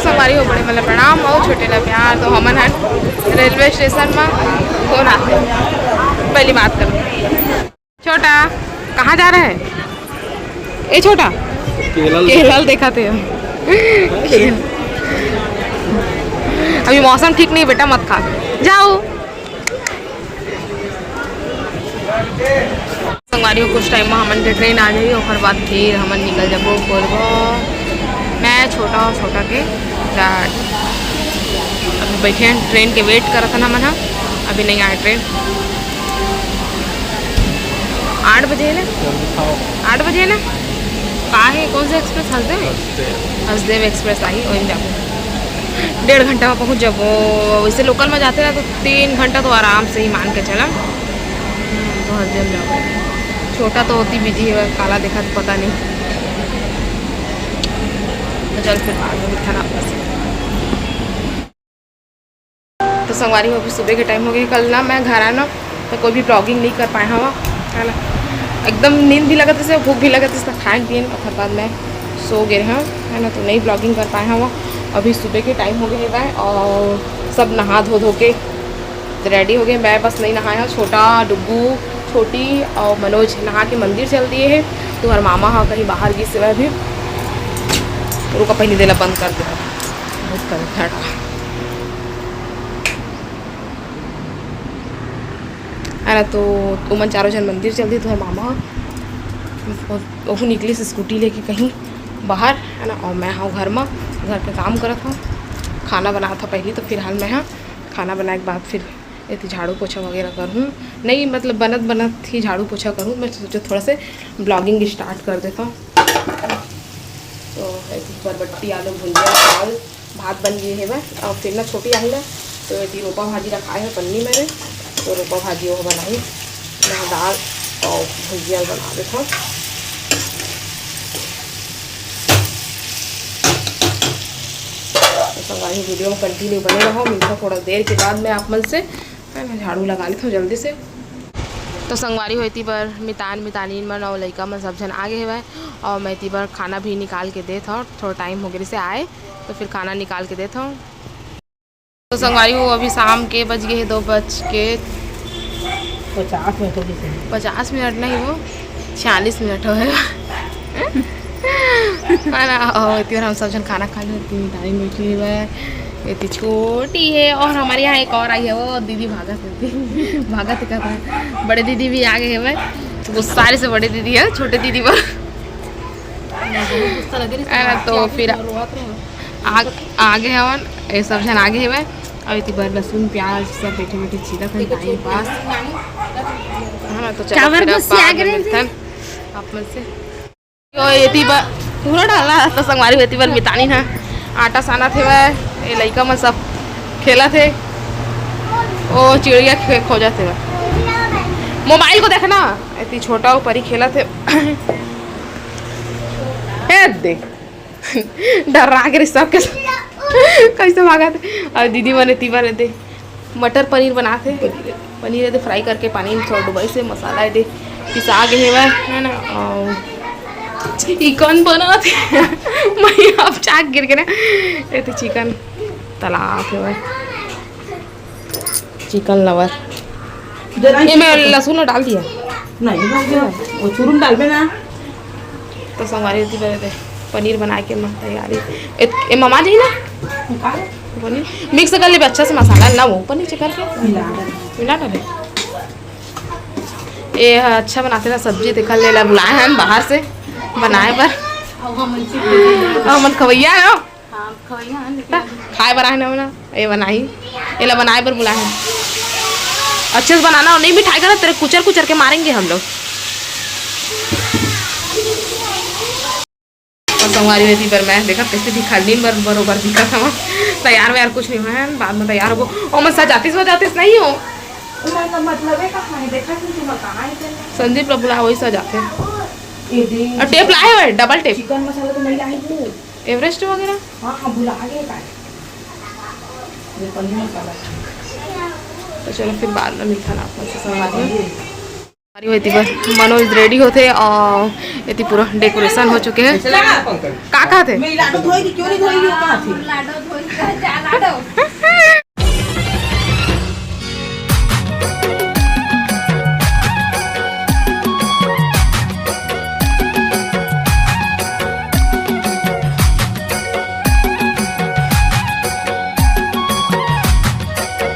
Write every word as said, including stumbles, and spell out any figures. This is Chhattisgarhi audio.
संगवारी हो, बड़े मन ला प्रणाम अउ छोटे ला प्यार। तो हमन हन रेलवे स्टेशन म, कौन आथे, पहली बात करो। छोटा, कहाँ जा रहा है? ए छोटा, केला ल केला ल देखा थे। अभी मौसम ठीक नहीं बेटा, मत खा, जाओ। संगवारी हो, कुछ टाइम में हमन के ट्रेन आ जाही, ओकर बाद फिर हमन निकल जाबो कोरबा। मैं, छोटा और छोटा के डैड अभी बैठे हैं, ट्रेन के वेट करत हन हमन ह। अभी नहीं आए ट्रेन, आठ बजे है ना, आठ बजे है ना। का है, कौन सा एक्सप्रेस? हसदेव? हसदेव एक्सप्रेस आही, वही में जाबो। डेढ़ घंटा में पहुंच जाबो। वैसे लोकल में जाते ना तो तीन घंटा तो आराम से ही मान के चला। हम्म, तो हसदेव जाबो। छोटा तो होती बिजी है, काला देखा तो पता नहीं। तो चल फिर बाद में मिलथन आपस। तो संगवारी हो, अभी सुबह के टाइम हो गया। कल ना मैं घर आना तो कोई भी ब्लॉगिंग नहीं कर पाए हवा, है ना। एकदम नींद भी लगत रहिस, भूख भी लगत रहिस, तो खाए के दिन ओकर बाद मैं सो गए हैं, है ना, तो नहीं ब्लॉगिंग कर पाए हवा। अभी सुबह के टाइम हो गए है और सब नहा धो धो के रेडी हो गए। मैं बस नहीं नहाया, छोटा, डुगू, छोटी और मनोज नहा के मंदिर चल दिए हैं। तो हर मामा हा कहीं बाहर गिस हवय अभी, रुका पहले देला बंद कर दे, बहुत कम ठंडा। है ना, तो उमन चारों झन मंदिर चल दी, तो हर मामा ओहू निकलिस स्कूटी लेके कहीं बाहर, है ना, और मैं हूँ घर में, घर के काम करत हूँ, खाना बनात हूँ पहली, तो फिलहाल मैं हाँ खाना बनाए के बाद फिर एती झाड़ू पोछा वगैरह करहूँ। नहीं, मतलब बनत बनत ही झाड़ू पोछा करूँ, मैं सोचा थोड़ा से ब्लॉगिंग स्टार्ट कर देता हूँ। तो एती बरबट्टी आलू भुंजिया, दाल, भात बन गए हेवय। और फिर ना छोटी आही ना, तो एती रोपा भाजी रखाए हे पन्नी में रे, तो रोपा भाजी वो बनाही, मैं दाल और भुंजिया बना देता हूँ। तो संगवारी वीडियो में कंटिन्यू बने रहो, मिलता थोड़ा देर के बाद मैं आप मन से, है ना, झाड़ू लगा लेता हूँ जल्दी से। तो संगवारी हो, एती बर मितान मितानिन मन और लइका मन सब झन आ गए हेवय और मैं एती बर खाना भी निकाल के देत हूँ। थोड़ा टाइम हो गए से आए, तो फिर खाना निकाल के देत हूँ। तो संगवारी हो, अभी शाम के बज गए हैं दो बज के पचास मिनट हो गए। पचास मिनट नहीं, वो छियालीस मिनट हो गए। है ना, और एती बर हम सब झन खाना खा लेते हैं। मितानी बैठी हुई है, एती छोटी है, और हमारे यहाँ एक और आई है, वो दीदी भागत रहती, भागत ही कहता है। बड़े दीदी भी आ गए हैं भाई, गुस्सा से बड़े दीदी है, छोटे दीदी पर। है ना, तो फिर आ, आगे हवन, ये सब झन आगे हवय। और एती बर लहसुन, प्याज सब बैठे बैठे छीलत हन, टाइम पास। है ना, तो चलो चावल फिर अब बस बाद आगे में रहे मिलथन आप मन से। यो एती बर पूरा डाला तो संगवारी हो, एती बर मितानी ना आटा सानत हेवय, ये लइका मन सब खेलत हे, ओ चिड़िया खे-, खोजत हेवय। मोबाइल को देखना, एती छोटा ऊपर ही खेलत हे। हे देख, डर्रा गे रहिस सबके, कैसे भागत हे। और दीदी मन एती बर एदे मटर पनीर बनात हे, पनीर एदे फ्राई करके पानी में थोड़ा डुबाइस हे, मसाला एदे पिसा गे हेवय, है ना। और चिकन बनात हे। मैं अब चाक गिर गे ना, एते चिकन तलात हेवय। Chicken lover. जरा ये मैं इसको लहसुन डाल दिया। नहीं, वो जो, वो चूरन डालबे ना। तो संगवारी होती बने थे, पनीर बनाए के मन तैयारी। ए, ए, ममा जी ना? का? पनीर मिक्स कर लेबे अच्छा से मसाला, ना वो पनीर चिकन के। मिला डाले। मिला डाले। ये अच्छा बनाते ना सब्जी, देखा ले ला बुलाए हैं बाहर से बनाए बर। अब हम उनसे अब हमन खवैया है। हाँ, खवैया है, लेकिन अभी खाए बर आए ना, ना, ये बनाई, ये ला बनाए बर बुलाए हैं। अच्छे से बनाना और नहीं मिठाई का ना, तेरे कुचर कुचर के मारेंगे हम लोग। और संगवारी होती पर मैं देखा कैसे दिखा, दिन भर बरोबर दिखा था वहाँ। तैयार वैयार कुछ नहीं हुआ है, बाद में तैयार हो। ओ मैं सजातीस, सजातीस नहीं हो। उमर का मतलब है कहाँ है? देखा तुम, तुम कहाँ है तेरे? संदीप ला बुला, वही सजाते। ये दे। और टेप लाए हुए, डबल टेप। चिकन मसाला तो नहीं लाई तू। एवरेस्ट वगैरह? हाँ, हाँ, भुला गए का। ये पनीर मसाला। तो चलो फिर बाद में मिलता ना आपस से संगवारी। अरे, एती बर मनोज रेडी होथे और एती पूरा डेकोरेशन हो चुके हे। का कहत हे? मैं लाडो धोई कि क्यों नहीं धोई, वो कहत हे। लाडो धोई, जा लाडो।